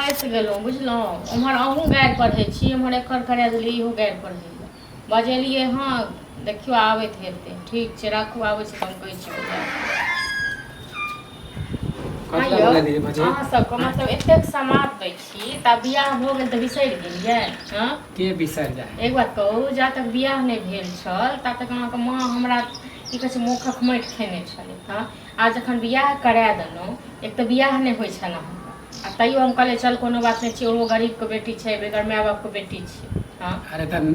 फँसि गेलहुँ बुझलहुँ। ओम्हर अहूँ गारि पढ़ै छी, एम्हर एकर करा देलियै, इहो गारि पढ़ैए। बजेलियै हँ, देखियौ आबैत हेतै। ठीक छै, राखू, आबै छै तऽ हम कहै छी बजा। कथी लए बोलेलियै भौजी? अहाँ सबके मतलब एतेक समाद दै छी तऽ बियाह भऽ गेल तऽ बिसरि गेलियै? हँ, के बिसरि जाइ? एक बात कहू, जा तक बियाह नहि भेल छल ता तक अहाँके माँ हमरा की कहै छै मोखक माटि खेने छलै। हँ, आ जखन बियाह करा देलहुँ, एक तऽ बियाह नहि होइ छल अहाँके, आ तैयो हम कहलियै चल कोनो बात नहि छै, ओहो गरीबके बेटी छै, बेगर माय बापके बेटी छै। हँ, अरे तऽ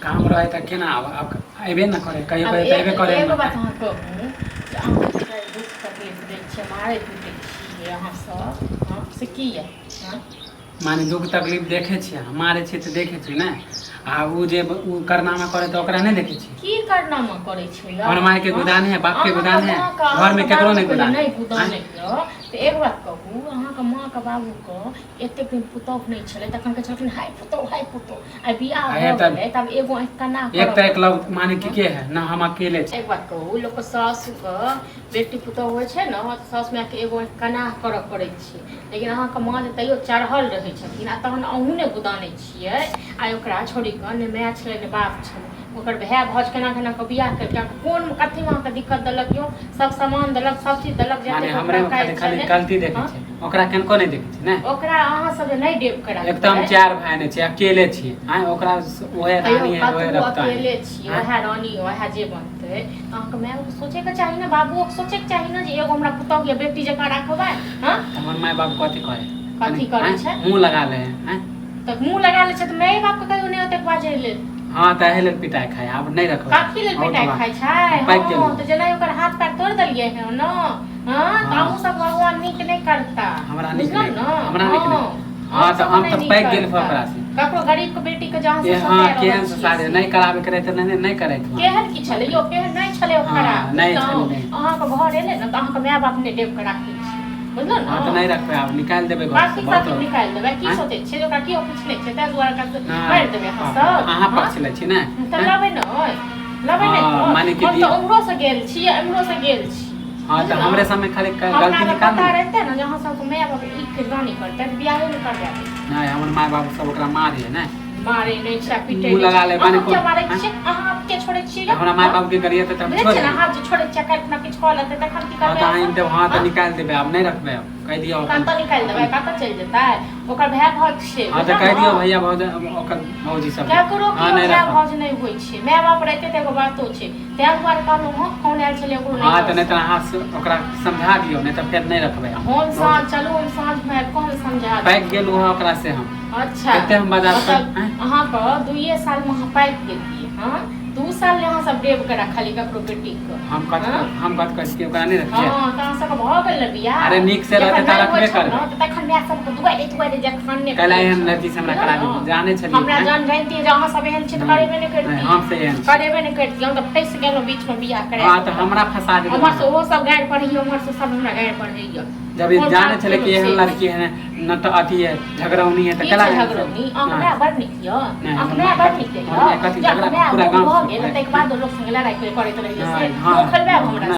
काम रहै तऽ केना आब आब अयबे ने करै, कहियो आब कहियो तऽ अयबे करै। एगो बात अहाँ कहू जे अहाँ दुख तकलीफ दै छियै, मारै पीटै छियै अहाँ सब, हँ, से किया? हँ, माने दुख तकलीफ देखै छियै अहाँ, मारै छियै तऽ देखै छियै ने। आ ओ जे ओ करनामा करै तऽ ओकरा नहि देखै छियै? की करनामा करै छै यौ? हमर मायके हँ? गोदान है, बापके अहाँके गोदान है, माँके, घरमे अहाँके केकरो नहि बाबूके जे गोदान नहि है। गुदान आँय? यऽ तऽ एक बात कहू, अहाँके माँके बाबूके एतेक दिन पुतौह नहि छलै तखन कहै छलखिन हाय पुतौह, हाय पुतौह। आइ बियाह आइ भऽ तऽ गेलै तब एगो आँखि केना एक करऽ तऽ एक पड़तै? लग माने कि के है ना, हम अकेले छी। एक बात कहू, लोकके सासुके बेटी पुतौह होइ छै ने तऽ सासु मायके एगो आँखि कनाह करऽ पड़ै छै, लेकिन अहाँके माँ जे तैयो चढ़ल रहै छथिन आ तहन अहूँ ने गुदानै छियै। आइ ओकरा छोड़ि कऽ ने माय छलै ने बाप छलै, ओकर भाय भाउज केना केना कऽ बियाह केलकै। अहाँके कोन कथीमे अहाँके दिक्कत देलक यौ? सब सामान देलक, सब चीज देलक, माने जतेक हमरे ओकरा खाली काज खाली छलै। गलती देखै हँ, छै, ओकरा कनको नहि देखै छै ने। ओकरा अहाँ सब जे नहि डेब के एक तऽ हम रखबै। चारि भाय नहि छियै, अकेले छियै। आँय, ओकरा ओहे तैयो रानी है, ओहे कतबो रखता है। अकेले छियै, आँय? वएह रानी वएह जे बनतै, अहाँके माय बाप सोचैके चाही ने, बाबुओके सोचैके चाही ने जे एगो हमरा पुतहु या बेटी जकाँ राखबै। हँ, तऽ हमर माय बाप कथी करे? कथी करै आँय? छै? मुँह लगा ले है, आँय? तऽ मुँह लगा लै छै तऽ माय बापके कहियो नहि ओतेक बाजै लेल। हँ, तऽ एहि लेल पिटाइ खाइ, आब नहि रखबै। कथी लेल बहुत पिटाइ बात। खाइ छै? पाकि हँ, गेलहुँ। तऽ जेना ओकर हाथ पैर तोड़ि देलियै हँ ने। हँ, तऽ हँ। अहूँ सब भगवान नीक नहि करता। हमरा नीक बुझलहुँ नहि, ने? हमरा नीक हँ, नहि। हँ, अहूँ तऽ सबके हम नहि तऽ नीक पाकि गेल करता। ओकरा से। ककरो गरीब के बेटी के जहाँ ए से हँ, सता रहल केहन छियै सारे से नहि कराबैके रहै तऽ नहि नहि करैत। केहन की छलै यौ? केहन नहि छलै ओ हँ, खराब, नहि बुझलहुँ? छलै, नहि। अहाँके घर एलै ने तऽ अहाँके माय बाप नहि डेब के राखै छै, बुझलहुँ हँ, तऽ ने? नहि रखबै, आब निकालि देबै घरसँ। कथी बहुत कथी निकालि देबै? की आँय? सोचै छियै जे ओकरा केओ किछु नहि छै, ताहि दुआरे ओकरा नहि, मारि देबै अहाँ बाप रे, सब? अहाँ हँ, पक्ष लै छी ने? तऽ आँय? लेबै ने, लेबै ने। हँ, माने कि हम तऽ उम्हरो से गेल छी, एम्हरो से गेल छी। हँ, तऽ बुझलहुँ? हमरे सबमे खाली हमरा गलती अगर निकाल पता ने। रहितै ने जे अहाँ सबके माय बाप ई किरदानी करतै तऽ बियाहे नहि करबै दैतियै। नहि, हमर माय बाप सब ओकरा मारै है ने। मारै नहि छै, पीटै मुँह नहि लगा छै। ले, माने अहाँ किया मारै आँय? छियै? अहाँ किया छोड़ै छियै यौ? हमरा माय हँ? बाप के गरियेतै तऽ हम बुझै छोड़ि छियै ने, देबै? हाथ जे छोड़ै छियै, काल्हि खुना किछु कऽ लेतै तखन की हँ, करबै तऽ अहाँ आनि सब? देब। हँ, तऽ हँ? निकालि देबै, आब नहि रखबै, आब कहि दियौ अपन। कतऽ निकालि देबै? कतऽ चलि जेतै? ओकर भाय भाउज छै। हँ, तऽ बुझलहुँ कहि दियौ ने? भैया भौज, ओकर भौजी सबके। ककरो हँ, केओ नहि भाय रखब। भाउज नहि होइ छै, माय बाप रहितै तऽ एगो बातो छै। ताहि दुआरे कहलहुँ हँ, फोन आयल छलै ओकरो नहि हँ, तऽ नहि करसँ। तऽ अहाँ ओकरा समझा दियौ, नहि तऽ फेर नहि रखबै हम। हम बहुत साँझ चलू, हम साँझमे आबि कऽ हम समझा पाकि देब गेलहुँ ओकरा। हँ ओकरा से हम। अच्छा, कते हम बाजार पर मतलब आँय? अहाँके 2 सालमे अहाँ पाकि गेलियै। हँ, 2 साल ले अहाँ सब डेब के रखलियै ककरो बेटीके। हम कथी हँ? हम कथी कहै छी, ओकरा नहि रखियै? हँ, तऽ अहाँ सबके भऽ गेल ने बियाह। अरे, नीक से रहतै जखन तऽ नहि होइ रखबे छल करबै। ने तऽ तखन माय सबके दुआरे दुआरे जखन ने कैला खाइ एहन छल। लड़की से हमरा बुझलहुँ करा ने? जानै छलियै? हमरा आँय? जहन जनितियै जे अहाँ सब एहन छी तऽ नहि करेबे नहि नहि, करितियै। हम से एहन छी। करेबे नहि करितियै। हम तऽ फँसि गेलहुँ बीचमे बियाह करा हँ, तऽ कऽ। हमरा फंसा देलहुँ उम्हर से अहाँ। ओहो सब गारि पढ़ैया, उम्हर से सब हमरा गारि पढ़ैया। जब ई कोन जानै काज छलै कि केलहुँ एहन से लड़की है न तऽ अथी है, झगड़ौनी है, तऽ की केला छै एहन से? झगड़ौनी? अहाँके नहि माय बड़ नीक यऽ? नहि, अहाँके हमर माय माय बड़ कथी, नीक हमर यऽ माय कथी जे झगड़ा अहाँके माय पूरा बूढ़ गाँव भऽ से गेल है? ताहिके बाद लोक संगे लड़ाइ करैत रहैया से नहि, हँ, मुँह खोलबायब हमरा? नहि।